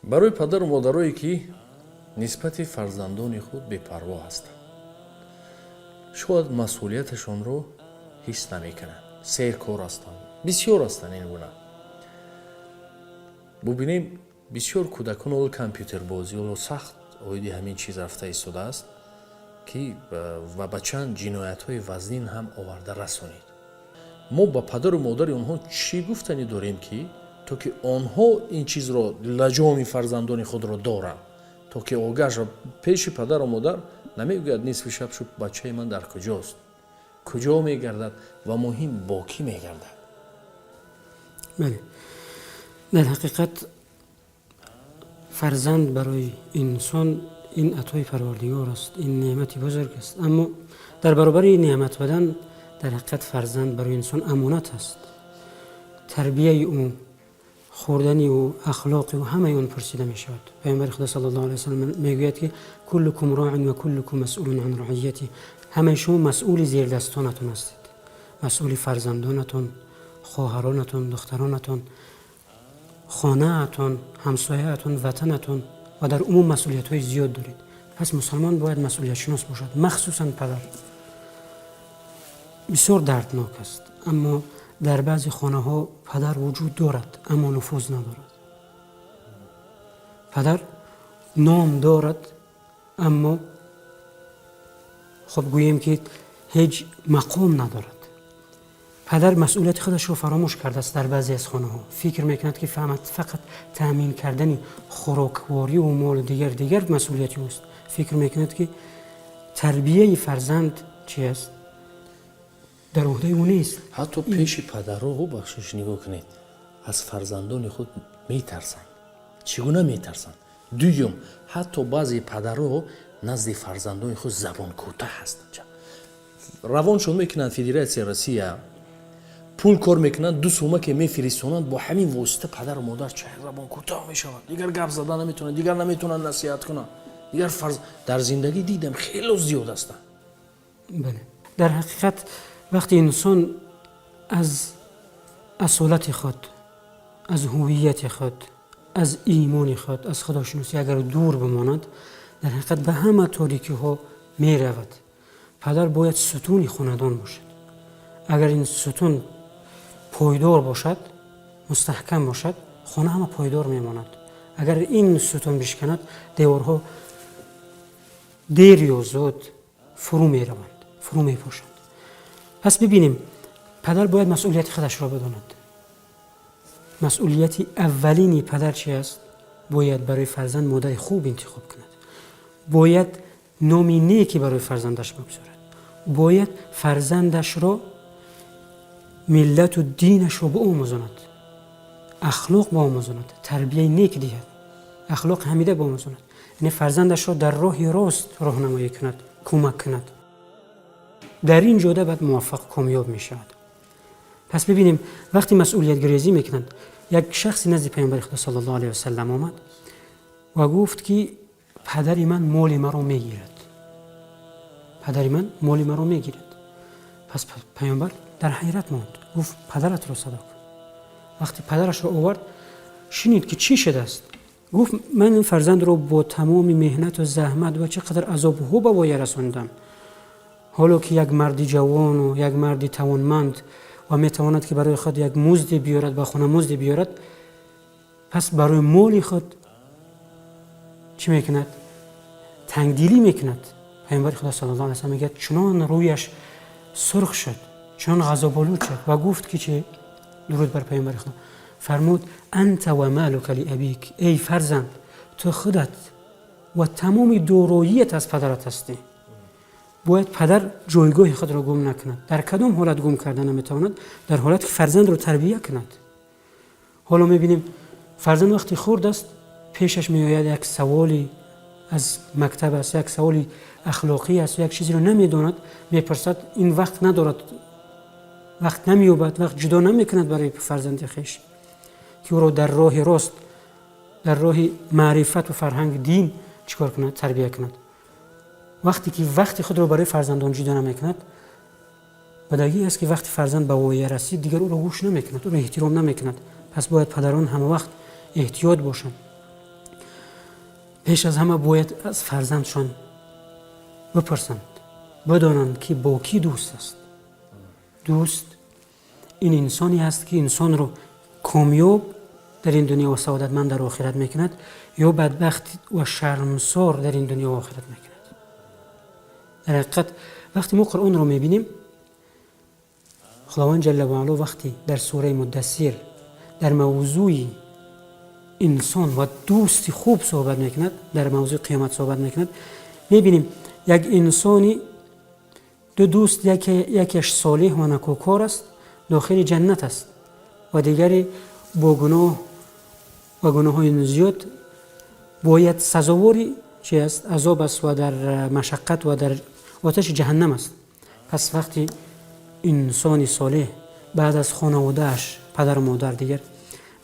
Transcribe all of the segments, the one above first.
Барои падару модарое, ки нисбати фарзандони худ бепарво ҳастанд, шояд масъулияташонро ҳис намекунанд, серкор ҳастанд, бисёр ҳастанд ин гуна. Бубинем, бисёр кӯдакон ҳоло компютербозӣ, ҳоло сахт оиди ҳамин чиз рафта истодааст, ки ва ба чанд ҷиноятҳои вазнин ҳам оварда расонид. Мо ба падару модари онҳо чӣ гуфтанӣ дорем, ки то ки онҳо ин чизро, лаҷоми фарзандони худро доранд, то ки огаҳ пеши падару модар намегӯяд: «Нисфи шаб шуд, бачаи ман дар куҷост, куҷо мегардад ва муҳим, бо кӣ мегардад?» Бале, дар ҳақиқат фарзанд барои инсон ин атои Парвардигор аст, ин неъмати бузург аст. Аммо дар баробари неъмат будан, дар ҳақиқат фарзанд барои инсон амонат аст. Тарбияи ӯ, хӯрдани ӯ, ахлоқи ӯ, ҳамаи он пурсида мешавад. Паёмбари Худо саллаллоҳу алайҳи васаллам мегӯяд, ки كلكم راع وكلكم مسؤول عن رعيته. Ҳамаи шумо масъули зердастонатон ҳастед, масъули фарзандонатон, хоҳаронатон, духтаронатон, хонаатон, ҳамсояатон, ватанатон ва дар умум масъулиятҳои зиёд доред. Пас мусалмон бояд масъулиятшинос бошад, махсусан падар. Бисёр дарднок аст, аммо дар баъзе хонаҳо падар вуҷуд дорад, аммо нуфуз надорад. Падар ном дорад, аммо хуб, гӯем ки ҳеҷ мақом надорад. Падар масъулияти худашро фаромӯш кардааст. Дар баъзе аз хонаҳо фикр мекунад, ки фақат таъмин кардани хӯрокворию молу дигар дигар масъулияти ӯст. Фикр мекунад, ки тарбияи фарзанд чи аст, дар уҳдаи ӯ нест. Ҳатто пеши падарҳо, бахшиш, нигоҳ кунед, аз фарзандони худ метарсанд. Чӣ гуна метарсанд? Дуюм, ҳатто баъзе падарҳо назди фарзандони худ забонкӯтаҳ ҳастанд. Равоншон мекунанд Федератсия Россия, пул кор мекунанд, 2 сума ке мефиристонанд, бо ҳамин восита падару модар ча забонкӯтаҳ мешаванд, дигар гап зада наметавонанд, дигар наметавонанд насиҳат кунанд. Дигар фарз дар зиндагӣ дидам, хело зиёд ҳастанд. Бале, дар ҳақиқат вақте инсон аз асолати худ, аз ҳувияти худ, аз имони худ, аз худошиносӣ агар дур бимонад, дар ҳақиқат ба ҳама торикиҳо меравад. Падар бояд сутуни хонадон бошад. Агар ин сутун пойдор бошад, мустаҳкам бошад, хона ҳама пойдор мемонад. Агар ин сутун бишканад, деворҳо дер ё зуд фурӯ мераванд, фурӯ мепошанд. Пас бибинем, падар бояд масъулияти худашро бидонад. Масъулияти аввалини падар чи аст? Бояд барои фарзанд модари хуб интихоб кунад, бояд номи неки барои фарзандаш бигузорад, бояд фарзандашро миллату динашро биомӯзонад, ахлоқ биомӯзонад, тарбияи нек диҳад, ахлоқи ҳамида биомӯзонад, яъне фарзандашро дар роҳи рост роҳнамоӣ кунад, кӯмак кунад. Дар ин ҷода баъд муваффақ, комёб мешавад. Пас бибинем, вақте масъулиятгирезӣ мекунанд, як шахси назди Паёмбари Худо саллаллоҳу алайҳи васаллам омад ва гуфт, ки падари ман моли маро мегирад, падари ман моли маро мегирад. Пас Паёмбар дар ҳайрат монд, гуфт: «Падаратро садо кун». Вақте падарашро овард, шинид, ки чӣ шудааст. Гуфт: «Ман ин фарзандро бо тамоми меҳнату заҳмат ва чӣ қадар азобҳо ба воя расондам. Ҳоло ки як марди ҷавону як марди тавонманд ва метавонад, ки барои худ як музде биёрад, ба хона музде биёрад, пас барои моли худ чӣ мекунад? Тангдилӣ мекунад». Паёмбари Худо саллаллоҳу алайҳи васаллам мегӯяд, чунон рӯяш сурх шуд, чунон ғазоболуд шуд ва гуфт, ки чӣ? Дуруд бар Паёмбари Худо, фармуд: أنت ومالك لأبيك. Эй фарзанд, ту худат ва тамоми дороият аз падарат ҳастӣ. Бояд падар ҷойгоҳи худро гум накунад. Дар кадом ҳолат гум карда наметавонад? Дар ҳолате ки фарзандро тарбия кунад. Ҳоло мебинем, фарзанд вақте хурд аст, пешаш меояд як саволи аз мактаб аст, як саволи ахлоқӣ аст, як чизеро намедонад, мепурсад. Ин вақт надорад, вақт намеёбад, вақт ҷудо намекунад барои фарзанди хеш, ки ӯро дар роҳи рост, дар роҳи маърифату фарҳанги дин чӣ кор кунад, тарбия кунад. Вақте ки вақти худро барои фарзандон ҷудо намекунад, бадагӣ аст, ки вақти фарзанд ба воя расид, дигар ӯро гӯш намекунад, ӯро эҳтиром намекунад. Пас бояд падарон ҳамавақт эҳтиёт бошанд. Пеш аз ҳама бояд аз фарзандшон бипурсанд, бидонанд, ки бо кӣ дӯст аст. Дӯст ин инсоне аст, ки инсонро комёб дар ин дунё ва саодатманд дар охират мекунад ё бадбахт ва шармсор дар ин дунё ва охират мекунад. Дар ҳақиқат, вақте мо Қуръонро мебинем, Худованд ҷалла ва аъло вақте дар сураи Муддассир дар мавзӯи инсон ва дӯсти хуб суҳбат мекунад, дар мавзӯи қиёмат суҳбат мекунад, мебинем як инсони ду дӯст, якеш солеҳ ва некӯкор аст, дохили ҷаннат аст, ва дигаре бо гуноҳ ва гуноҳҳои зиёд бояд сазовори чи аст? Азоб аст ва дар машаққат ва дар оташи ҷаҳаннам аст. Пас вақте инсони солеҳ баъд аз хонаводааш, падару модар, дигар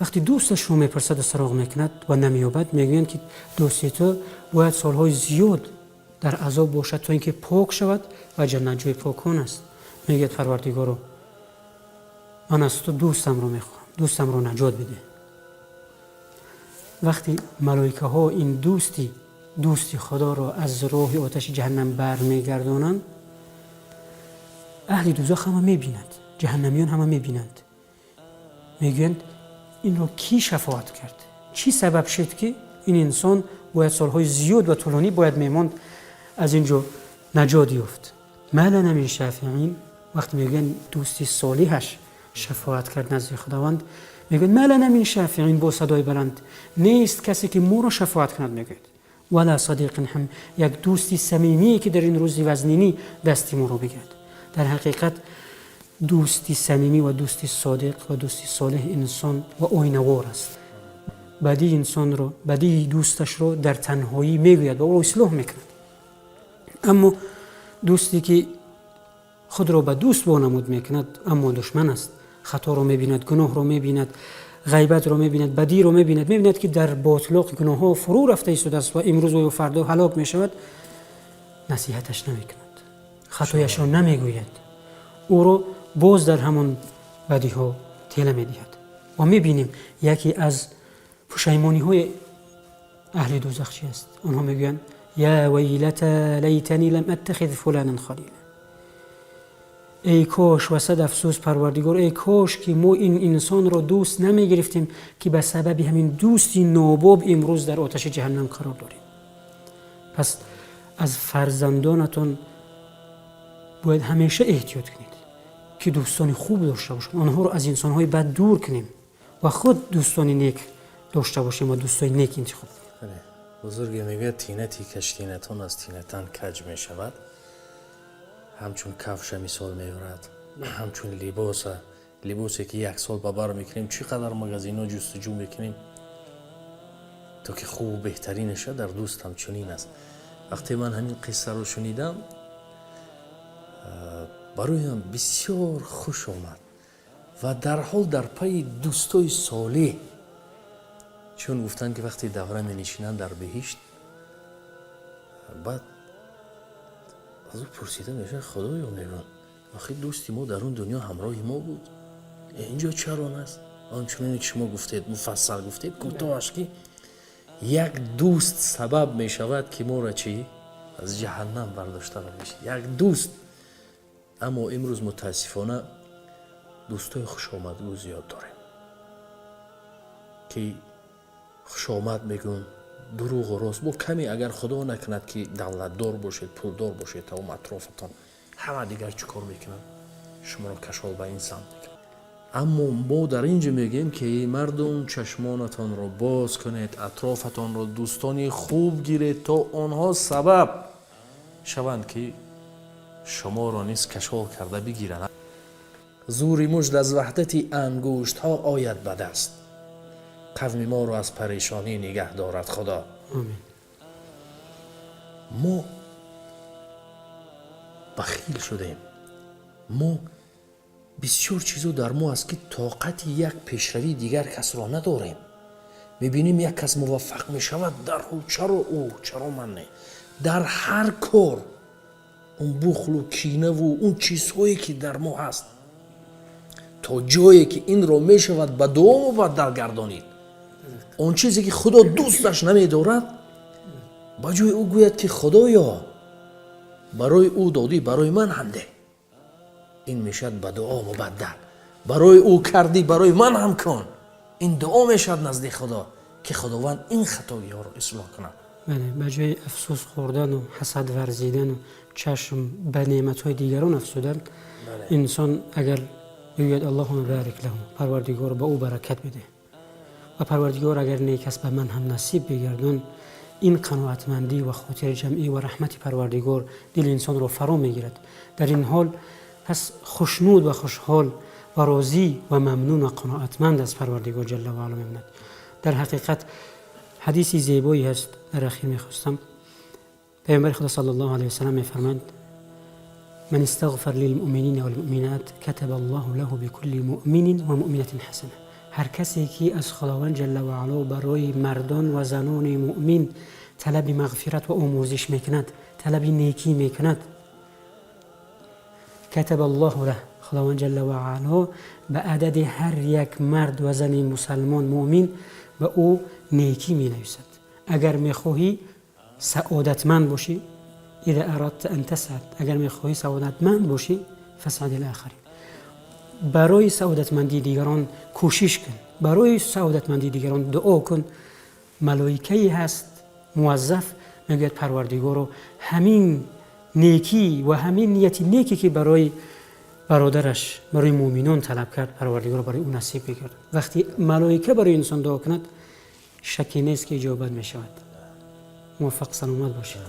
вақте дӯсташро мепурсаду суроғ мекунад ва намеёбад, мегӯянд, ки дӯсти ту бояд солҳои зиёд дар азоб бошад, то ин ки пок шавад ва ҷаннат ҷои покон аст. Мегӯяд: «Парвардигоро, ман аз ту дӯстамро мехоҳам, дӯстамро наҷот бидеҳ». Вақте малоикаҳо ин дӯсти Худоро аз роҳи оташи ҷаҳаннам бармегардонанд, аҳли дӯзах ҳама мебинанд, ҷаҳаннамиён ҳама мебинанд, мегӯянд: «Инро кӣ шафоат кард? Чӣ сабаб шуд, ки ин инсон бояд солҳои зиёд ва тӯлонӣ бояд мемонд, аз ин ҷо наҷот ёфт?» ما لنا من شافعين. Вақте мегӯянд дӯсти солиҳаш шафоат кард назди Худованд, мегӯянд: ما لنا من شافعين, бо садои баланд, нест касе, ки моро шафоат кунад, мегӯяд, ولا صديق حميم, як дӯсти самимие, ки дар ин рӯзи вазнинӣ дасти моро бигирад. Дар ҳақиқат, дӯсти самимӣ ва дӯсти содиқ ва дӯсти солеҳ инсон ва оинавор аст. Бадии инсонро, бадии дӯсташро дар танҳоӣ мегӯяд ва ӯро ислоҳ мекунад. Аммо дӯсте, ки худро ба дӯст вонамуд мекунад, аммо душман аст, хаторо мебинад, гуноҳро мебинад, ғайбатро мебинад, бадиро мебинад, мебинад, ки дар ботлоқи гуноҳҳо фурӯ рафта истодааст ва имрӯз ё фардо ҳалок мешавад, насиҳаташ намекунад, хатояшро намегӯяд, ӯро боз дар ҳамон бадиҳо тела медиҳад. Ва мебинем, яке аз пушаймониҳои аҳли дӯзах чи аст? Онҳо мегӯянд: يا ويلتى ليتني لم أتخذ فلانا خليلا. Эй кош ва сад афсӯс, Парвардигор, эй кош, ки мо ин инсонро дӯст намегирифтем, ки ба сабаби ҳамин дӯсти нобоб имрӯз дар оташи ҷаҳаннам қарор дорем. Пас аз фарзандонатон бояд ҳамеша эҳтиёт кунед, ки дӯстони хуб дошта бошанд. Онҳоро аз инсонҳои бад дур кунем ва худ дӯстони нек дошта бошем ва дӯстони нек интихоб кунем. Бузурге мегӯяд: тинати каҷтинатон аз тинатан каҷ мешавад. Ҳамчун кафша мисол меорад, ҳамчун либоса. Либосе, ки як сол ба бар мекунем, чӣ қадар магазинҳо ҷустуҷӯ мекунем, то ки хубу беҳтаринаша. Дар дӯст ҳамчунин аст. Вақте ман ҳамин қиссаро шунидам, бароям бисёр хуш омад ва дарҳол дар пайи дӯстои солеҳ, чун гуфтанд, ки вақте давра менишинанд дар беҳишт, баъд аз ӯ пурсида мешавад: «Худоё, мегӯянд, охи дӯсти мо дар он дунё ҳамроҳи мо буд, инҷо чаро нест?» Ончуноне ки шумо гуфтед, муфассал гуфтед, кӯтоҳаш, ки як дӯст сабаб мешавад, ки моро чӣ аз ҷаҳаннам бардошта мешавад, як дӯст. Аммо имрӯз, мутаассифона, дӯстои хушомадгӯ зиёд дорем, ки хушомад мегӯн, дурӯғу рост бо каме. Агар Худо накунад, ки давлатдор бошед, пулдор бошед, тамом атрофатон ҳама дигар чӣ кор мекунанд? Шуморо кашол ба ин самт мекунанд. Аммо мо дар ин ҷо мегӯем, ки мардум, чашмонатонро боз кунед, атрофатонро дӯстони хуб гиред, то онҳо сабаб шаванд, ки шуморо низ кашол карда бигиранд. Зӯри мушт аз ваҳдати ангуштҳо ояд ба даст. Қавми моро аз парешонӣ нигаҳ дорад Худо. Мо бахил шудем. Мо бисёр чизо дар мо аст, ки тоқати як пешравии дигар касро надорем. Мебинем, як кас муваффақ мешавад, дарҳол: «Чаро ӯ, чаро ман не?» Дар ҳар кор он бухлу кинаву он чизҳое, ки дар мо ҳаст, то ҷое ки инро мешавад ба дуо мубаддал гардонид. Он чизе, ки Худо дӯсташ намедорад. Ба ҷои ӯ гӯяд, ки Худоё, барои ӯ додӣ, барои ман ҳам деҳ. Ин мешавад ба дуо мубаддал. Барои ӯ кардӣ, барои ман ҳам кун. Ин дуо мешавад назди Худо, ки Худованд ин хатоиҳоро ислоҳ кунад. Бале, ба ҷои афсӯс хӯрдан ва ҳасад варзидан ва чашм ба неъматҳои дигарон афзудан, инсон агар бигӯяд: "Аллоҳумма борик лаҳу", Парвардигор, ба ӯ баракат бидеҳ ва Парвардигор, агар нек аст, ба ман ҳам насиб бигардон, ин қаноатмандӣ ва хотирҷамъӣ ва раҳмати Парвардигор дили инсонро фаро мегирад. Дар ин ҳол пас хушнуд ва хушҳол ва розӣ ва мамнун ва қаноатманд аз Парвардигор ҷалла ва аъло мемонад. Дар ҳақиқат ҳадиси зебое ҳаст. Дар ахир мехостам, Паёмбари Худо саллаллоҳу алайҳи васаллам мефармоянд: "من استغفر للمؤمنين والمؤمنات كتب الله له بكل مؤمن ومؤمنة حسنة". Ҳар касе ки аз Худованд ҷалла ва аъло барои мардон ва занони муъмин талаби мағфират ва омӯрзиш мекунад, талаби некӣ мекунад, كتب الله له, Худованд ҷалла ва аъло ба адади ҳар як мард ва зани мусалмон муъмин ба ӯ некӣ менависад. Агар мехоҳӣ саодатманд бошӣ, إذا أردت أن تسعد, агар мехоҳӣ саодатманд бошӣ, فأسعد الآخرين, барои саодатмандии дигарон кӯшиш кун, барои саодатмандии дигарон дуо кун. Малоикае ҳаст муваззаф, мегӯяд: "Парвардигоро, ҳамин некӣ ва ҳамин нияти неке, ки барои бародараш, барои муъминон талаб кард, Парвардигоро, барои ӯ насиб бигардон". Вақте малоика барои инсон дуо кунад, шакке нест, ки иҷобат мешавад. Муваффақ, саломат бошед.